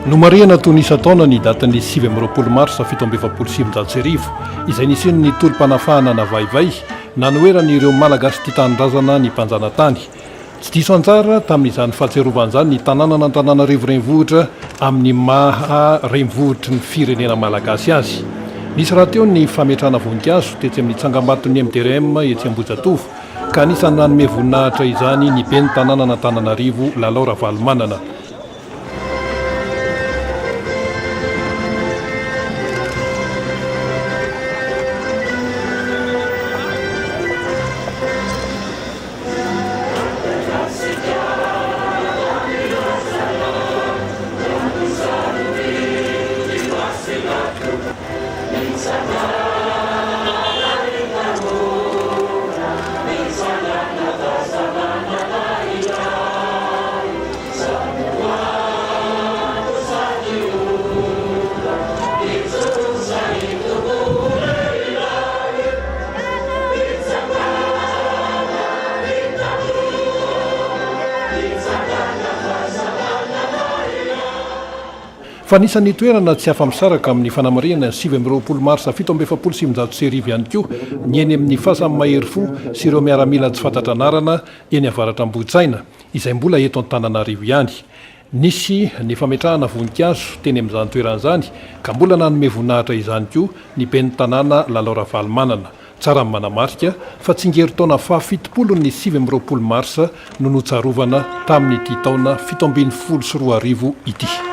Nomarihana toy ny isan-taona ny datin'ny 29 marsa 1947, izay nisian'ny tolom-panafahana navaivay nanoheran'ireo Malagasy tia tanindrazana ny mpanjanatany. Tsy diso anjara tamin'izany fahatsiarovana izany ny tanànan'Antananarivo Renivohitra amin'ny maha renivohitry ny firenena malagasy azy. Nisy rahateo ny fametrahana voninkazo tetsy amin'ny tsangambaton'ny MDRM etsy Ambohijatovo ka anisan'ny nanome voninahitra izany ny ben'ny tanànan'Antananarivo Lalao Ravalomanana. Fa anisan'ny toerana tsy afa-misaraka amin'ny fanamarihana ny 29 marsa 1947 ihany koa ny eny amin'ny Fasan'ny Mahery Fo sy ireo miaramila tsy fantatra anarana eny Avaratr'Ambohitsaina, izay mbola eto Antananarivo ihany. Nisy ny fametrahana voninkazo teny amin'izany toerana izany ka mbola nanome voninahitra izany koa ny ben'ny tanàna Lalao Ravalomanana. Tsara ny manamarika fa tsingerin-taona fahafitopolo ny 29 marsa no notsarovana tamin'ity taona 2017 ity.